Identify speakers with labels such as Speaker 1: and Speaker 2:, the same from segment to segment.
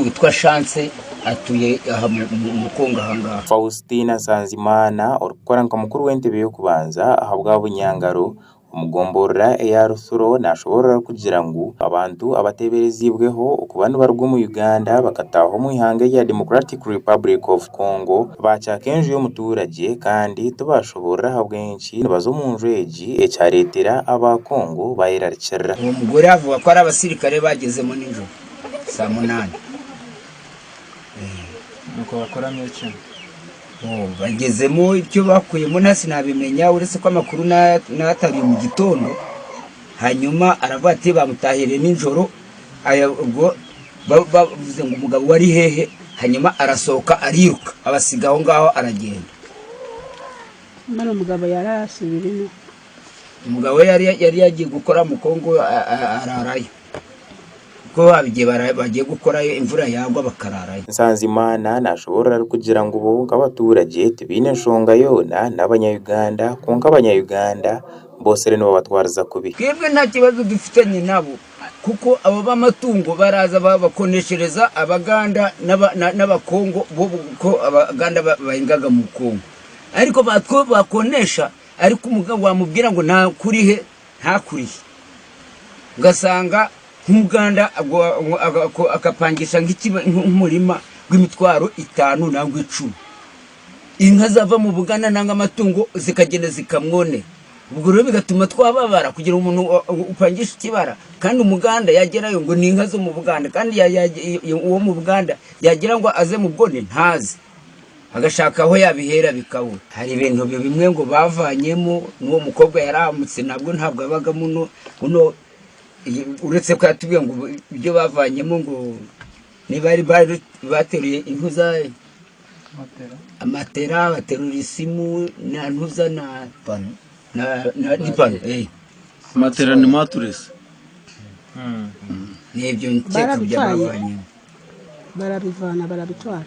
Speaker 1: witwa Chance atuye aha mu Kongo aha ngaha.
Speaker 2: Faustina Nsanzimana orikukora nka mukuru w'entebe y'okubanza ahabwa Bunyangaro omu gomborora eya Rutsuro nashoborora arikugira ngu abantu abateebereziibweho okuba nibaruga omu Uganda bakataaha omu ihanga erya Democratic Republic of Congo baakyaka enju y'omuturagye kandi tibashoborora ahabw'enki nibaza omu nju egi ekyareetera aba Congo bayerarikirira.
Speaker 1: Uwo mugore avuga ko ari abasirikare bagyezemo nijoro saa munaana.
Speaker 3: Nuko bakoramo iki?
Speaker 1: Bagyezemo icyo bakuyemo nta sinabimenya uretse ko amakuru natariye mu gitondo, hanyuma aravuga ati bamutahiriye nijoro, ubwo bavuze ngo umugabo wari hehe, hanyuma arasohoka ariruka abasiga aho ngaho aragenda.
Speaker 4: Mbona umugabo yarasubira ino.
Speaker 1: Umugabo we yari yagiye gukora mu Kongo ararayo, kuko igihe bagiye gukorayo imvura yagwa bakararayo.
Speaker 2: Nsanzimana nashoborora arikugira ngu bo nk'abaturage tibaine nshonga yoona n'abanya-Uganda kwonka abanya-Uganda boosire nibabatwariza kubi.
Speaker 1: Twebwe nta kibazo dufitanye nabo kuko abo b'amatungo baraza bakoneshereza Abaganda n'Abakongo bo ko Abaganda bahingaga mu Kongo, ariko batwo bakonesha ariko umugabo wamubwira ngo ntakurihe ntakurihe, ugasanga nk'umuganda akapangisha nk'umurima w'imitwaro 5 nangwa 10, inka zava mu Buganda nangwa amatungo zikagenda zikamwonera. Ubwo rero bigatuma twababara kugira umuntu upangisha ikibara, kandi umuganda yagerayo ngo ni inka zo mu Buganda, kandi uwo mu Buganda yagira ngo aze mu bwone ntaze, agashaka aho yabihera bikabura. Hari ibintu bimwe ngo bavanyemo n'uwo mukobwa yaramutse nabwo ntabwo abaga muno muno, uretse ko yatubwiye ngo ibyo bavanyemo ngo niba bari bateruye impu za amatera, baterura isimu na ntuza na pano na n'ipano.
Speaker 5: Matera ni mattress.
Speaker 1: Nibyo nkeka byo
Speaker 4: Barabitwaye.
Speaker 1: bavanyemo.
Speaker 4: Barabivana barabitwara.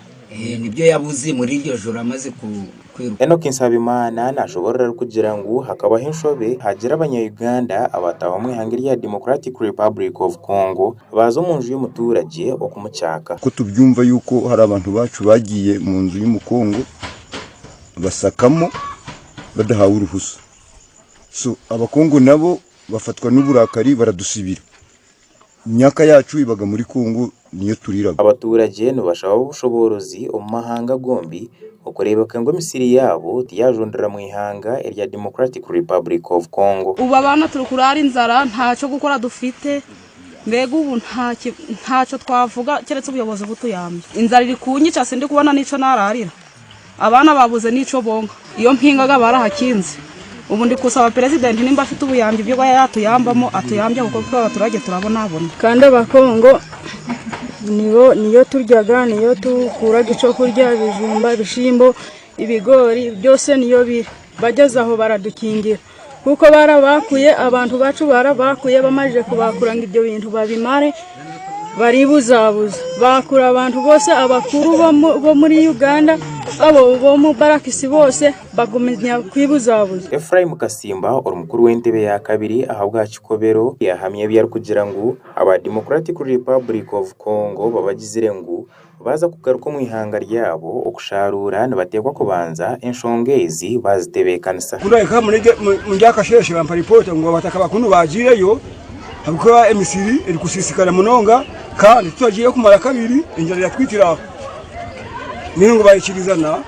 Speaker 1: Nibyo yabuze muri iryo joro amaze kwiruka.
Speaker 2: Enoch Nsabimana nashoborora kugira ngu hakabaho enshobe hagira abanya-Uganda abataha omu ihanga rya Democratic Republic of Congo baza omu nju y'omuturage okumukyaka.
Speaker 6: Ko tubyumva yuko hari abantu bacu bagiye mu nzu y'umukongo basakamo badahawe uruhusa, so abakongo nabo bafatwa n'uburakari baradusibira. Imyaka yacu ibaga muri Kongo niyo turiraga.
Speaker 2: Abaturage nibashaba obushoborozi omu mahanga gombi okureebeka ngu emisiri yaabo tiyajundira mu ihanga erya Democratic Republic of Congo.
Speaker 7: Ubu abana turi kurara inzara, ntacyo gukora dufite, mbega ubu ntacyo twavuga keretse ubuyobozi butuyambye. Inzara iri kunyica, sindi kubona n'ico nararira, abana babuze n'ico bonka, iyo mpingaga barahakinze. Ubu ndi kusaba president nimba afite ubuyambi ibyo yatuyambamo atuyambye, kuko twe abaturage turabonabona.
Speaker 8: Kandi abakongo nibo niyo turyaga, niyo tukuraga ico kurya, ibijumba, ibishimbo, ibigori byose niyo biri. Bageze aho baradukingira kuko barabakuye, abantu bacu barabakuye, bamaze kubakura ngo ibyo bintu babimare baribuzabuza, bakura abantu bose abakuru bo muri Uganda, abo bo mu barakisi bose bagumya kwibuzabuza.
Speaker 2: Ephraim Kasimba uri mukuru w'entebe ya kabiri ahabwa Kikobero yahamye ebi kugira ngu aba Democratic Republic of Congo babagizire ngu baza kugaruka omu ihanga ryabo okusharura nibateekwa kubanza enshonga ezi bazitebeekanisa.
Speaker 9: Kundahika muri akasheshe bampa ripoti ngu abataka bakunu bagiireyo habwokuba emisiri erikusiisikara munonga, kandi tutagiireyo kumara kabiri enjara yatwitira aho. Mbwenu ngu baikirizana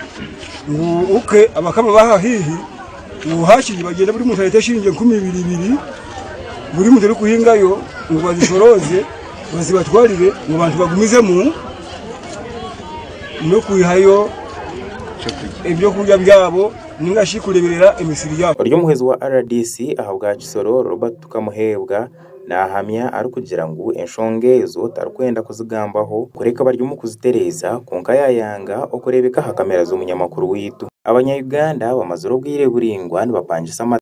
Speaker 9: ngu uke abakama baha haihi ngu hakiri bagyende buri muntu areete eshiringi enkumi ibiri ibiri, buri muntu orikuhingayo ngu bazishorooze bazibatwarire ngu abantu bagumizemu n'okwihayo ebyokurya byabo ninga shi kureberera emisiri yabo.
Speaker 2: Ori omuhwezi wa RDC ahabwa Kisoro Robert Tukamuheebwa nahamya arikugira ngu enshonga ezo tarikwenda kuzigambaho kureka bari omu kuzitereeza, kwonka yayanga okureebeka aha kamera z'omunyamakuru waitu. Abanya-Uganda bamazire obwire buraingwa nibapangisa